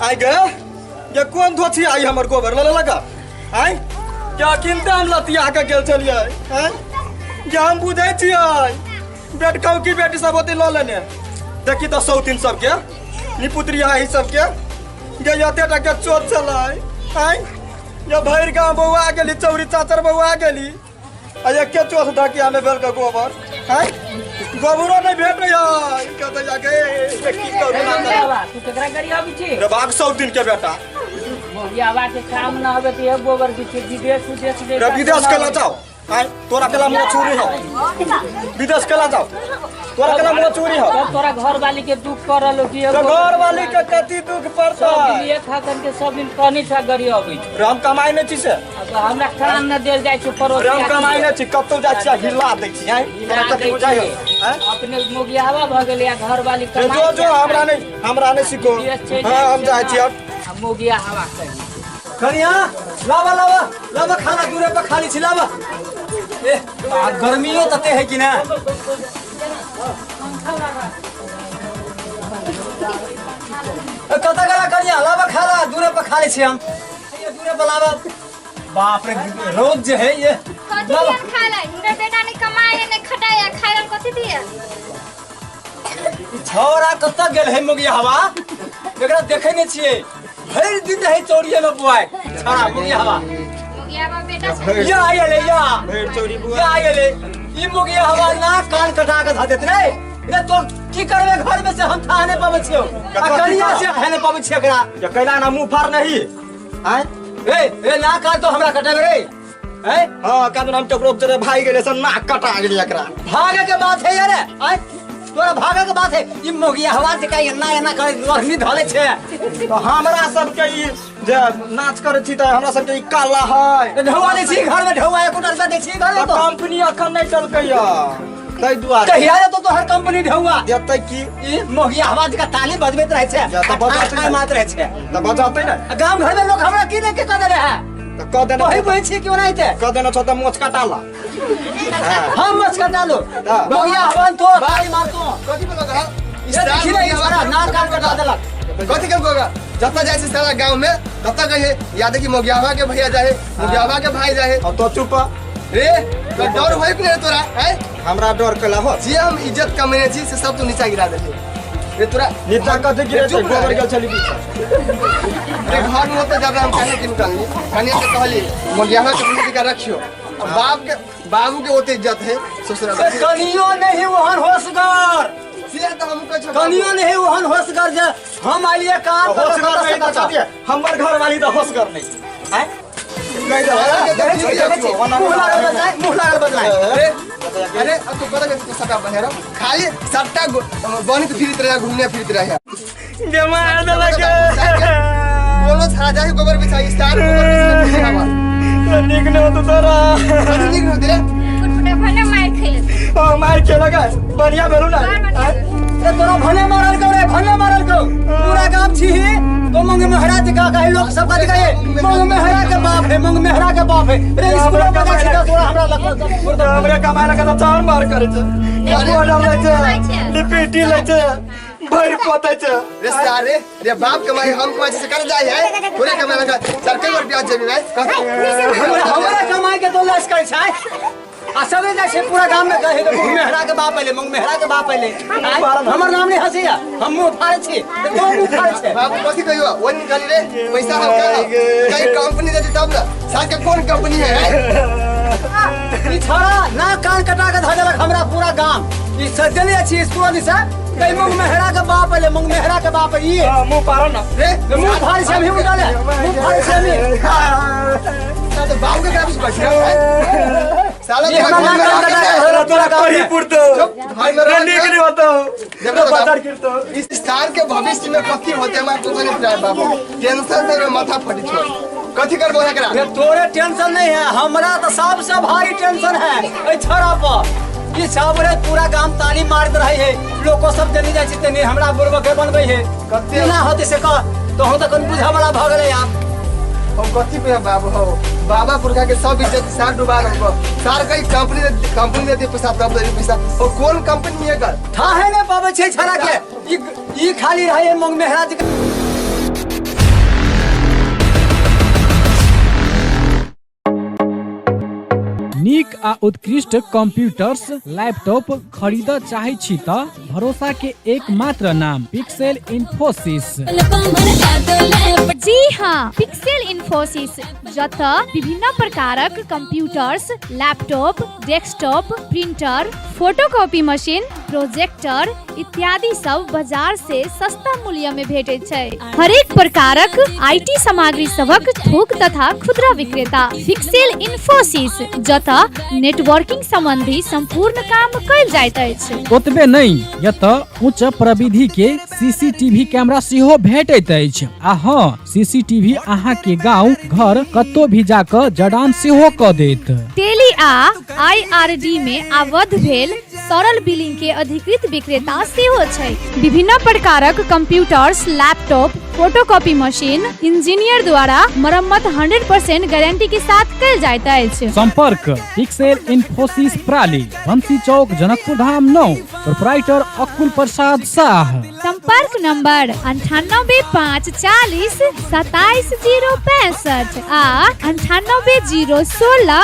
आइ गे ये कोन धोछी आई हमर गोबर लऽ लगा आइ क्या किनते हम लतिया के गेल छलियै आइ जे हम बुझै छियै बेटकौ की बेटी सब ओते लऽ लेने देखी तऽ सौतीन सबके निपुत्रिया ई सबके गे एते टा के चोट छलै आइ ये भरि गाँव बौआ गेली चौरी चाचर बौआ गेली आ एके चोट ढकिया में भेल के गोबर आइ गोबरो नहि भेटै है कतऽ जाके की करू ना बाबा, तू केकरा गाड़ी आबी छी रे बाप सौतीन के बेटा मोगियाबा के काम ना होबे तो गोबर बिछे विदेश उदेश रे विदेश के ला जाओ आय तोरा केला मुँह चूरी हो विदेश केला जाओ तोरा केला मुँह चूरी हो तब तोरा घर वाली के दुख कर रहलो कि तो घर वाली के कति दुख पड़ता सब दिन एक हकन के सब दिन कनी छा गरी अबै छै राम कमाई नहीं छी से अब हमरा काम न देल जाइ छै पड़ोस राम कमाई नहीं छी कतौ जाइ छी हिला दै छी आय तोरा कति बुझाइ हो आय अपने मोगियावा भ गेलै आ घर वाली रे जो जो हमरा नहीं सीखो हां हम जाइ छी अब मोगिया हवा कही कनिया लावा लावा लावा खाना दूरे पर खाली छी लावा ए आ गर्मियो तते है कि ना ए, कतऽ गेला कनिया लावा खाना दूरे पर खाली छी हम ये दूरे पर लावा बाप रे रौद जे है ये कथी लावा दियन खाय ला हिनकर बेटा नहीं कमाए है नहीं खटाए है खाय ला कथी दियन ई छौड़ा कतऽ गेल है मुगिया हवा एकरा देखै नहि छियै भरि दिन रहै चौड़िए में बुआइ छौड़ा मुगिया हवा मुगिया बा बेटा छै या आ गेलै या भरि चौड़ी बुआ या आ गेलै ई मुगिया हवा ना कान कटा के धऽ देत रे रे तो की करबे घर में से हम था नहि पाबै छियौ आ कनिया से है नहि पाबै छियै एकरा जे कैला ना मुंह फाड़ नहीं आय ए ए ना कान तो हमरा कटेबे रे हैं हां कान हम केकरो बेचारे भाई गेलै से नाक कटा गेलै एकरा भागे के बात है यार आय तोरा भागे के बात है ई मोगिया हवा जे का एना एना करे लोहनी धले छे तो हमरा सबके ई जे नाच करै छी तऽ हमरा सबके ई काला है ढौआ दै छी घर में ढौआ एको रुपया दै छी घर में तऽ तो कंपनी अखन नहि चलकै या ताहि दुआरे कहिया रे तो तोहर कंपनी ढौआ देतै की ई मोगिया हवा जे का ताली बजबैत रहै छे या तऽ बजतै ठाई मारैत रहै छे तऽ बजतै ने आ गाम घर में लोग हमरा की देख के कह देले है तऽ कह देना वही वही छी क्यों नहीं थे कह देना छौ तऽ मोच कटा ला हम मच कर डालो हाँ। मोगिया हवा तो ताली मारतो कथी बोलऽ रहा ये देखी ना ई छोरा नाक कान कटा देलक कथी के बोलऽ जतऽ जाइ छै सारा गाँव में ततऽ कहे याद कि मोगियावा के भैया जाहे मोगियावा के भाई जाहे अब तो चुप रे तो डर होय कि नहीं तोरा हैं हमरा डर केला हो जे हम इज्जत कमेने छी से सब तू नीचा गिरा देलही रे तोरा नीचा कथी गिरे चुप गोबर रह। गेल छली पीछा रे घर में होते जब हम कहने की निकलनी कनिया के कहली मोगियावा के भैया के रखियो अब बाप के बाबू के ओते इज्जत है ससुरा से कनियो नहीं ओहन होशगर से तो हम कहै छौ कनियो नहीं ओहन होशगर जे हम आलिए काम कर होशगर नहीं तऽ कथी है? हमर घर वाली तऽ होशगर नहीं आँय? कहि दे देखै छी देखै छी मुँह लागल बदलाय मुँह लागल बदलाय अरे अरे अब तो पता नहीं सटा बनेरा खाली सट्टा बनित फिरत रहे घूमने फिरत रहे गे मार देलक कोनो छड़ा जाहि गोबर बिछाई स्टार गोबर बिछाई नीक नहि होतौ तोरा कथी नीक होती रे फुटफुटा भने मार खेले ओ मार खेलक है बढ़िया भेलू ना बड़ बढ़िया आँय? ए तोरा भने मारल कौ रे भने मारल कौ पूरा गाम छी तो मंग मेहरा के का कहे लोग सब कथी कहे मंग मेहरा के बाप है मंग मेहरा के बाप है रे स्कूल में जा छी तोरा हमरा लगल तऽ हमरे कमाय लगा तऽ चार मार करै छै गोडर लै छै लिपिटी लै छै भरि पोतै छै रे सारे रे बाप कमाई हम कमाई से कर जाए है तोरे कमाई लगा सर कई बार ब्याज जेबी भाई हमरा हमरा कमाई के तो लस करै छै आ सबे जाइ छै पूरा गाम में कहे मुंह मेहरा के बाप अइले मुंह मेहरा के बाप अइले आँय, हमर नाम नहीं हंसैया हम मुंह फाड़ै छी तऽ तो मुंह फाड़ै छै बाप कथी कहियो वो निकाली रे पैसा हम का कहीं कंपनी दे तब ना साथ के कौन कंपनी है ई छोरा ना कान कटा के धऽ देलक हमरा पूरा गाम ई सजले छी स्कूल दिस कहीं मुंह मेहरा के बाप अइले मुंह मेहरा के बाप ई हाँ, मुंह पारो ना रे मुंह फाड़ै छै हमही उठले मुंह फाड़ै छै हमही तो बाबू के ग्राम से बैठ है साला ये तोरा हमरा घर में नाक रह कटा के के धऽ तोरा देलक पूरा गाम कही में। पुरतो चुप, घर में रह नीक के- नहीं होतो देखो तो बाजार बाप। गिरतो इस साल के भविष्य में कथी होते हमारे पता नहीं चला बाबू टेंशन से माथा फटी छो कथी करबो एकरा ये तोरे टेंशन नहीं है हमरा तो सबसे भारी टेंशन है एहि छोरा पर ई सब रे पूरा गाम ताली मारत रहे है लोको सब देने जाइ छै तेने हमरा बुड़बके बनबै है कते- केना होतै से कह तोहू तऽ कनि बुझऽ वाला भऽ गेलै आब हम कथी पे बाबू हो बाबा पुरखा के सब इज्जत सार डुबा रखबो सार कहीं कंपनी दे कंपनी दे दे पैसा तब दे पैसा ओ कौन कंपनी है कर थाहे नहि पाबै छै छोरा के ई ई खाली रहे है मंग मेहराज के नीक आ उत्कृष्ट कंप्यूटर्स लैपटॉप खरीदऽ चाहै छी तऽ भरोसा के एकमात्र नाम पिक्सेल इन्फोसिस। जी हाँ, पिक्सेल इन्फोसिस, जतऽ विभिन्न प्रकारक computers, laptop, desktop, printer, photocopy machine, projector इत्यादि सब बाजार से सस्ता मूल्य में भेटैत छै। हरेक प्रकारक IT सामग्री सभक थोक तथा खुदरा विक्रेता पिक्सेल इन्फोसिस, जतऽ नेटवर्किंग संबंधी संपूर्ण काम कयल जाइत अछि। ओतबे नहि, एतऽ उच्च प्रविधि के सीसीटीवी कैमरा सेहो भेटैत अछि। आ हँ, सीसीटीवी अहाँ के गांव घर कतौ भी जाकऽ जड़ान सेहो कऽ देत। टेली आ आईआरडी में आबद्ध भेल सरल बिलिंग के अधिकृत विक्रेता सेहो छै। विभिन्न प्रकारक computers, laptop, photocopy machine engineer द्वारा मरम्मत 100% गारंटी के साथ कयल जाइत अछि। संपर्क पिक्सेल इन्फोसिस प्राली, बंसी चौक, जनकपुर धाम 9, प्रोपराइटर अकुल प्रसाद शाह। संपर्क नंबर 98 5 40 27 0 65 आ 98 0 16।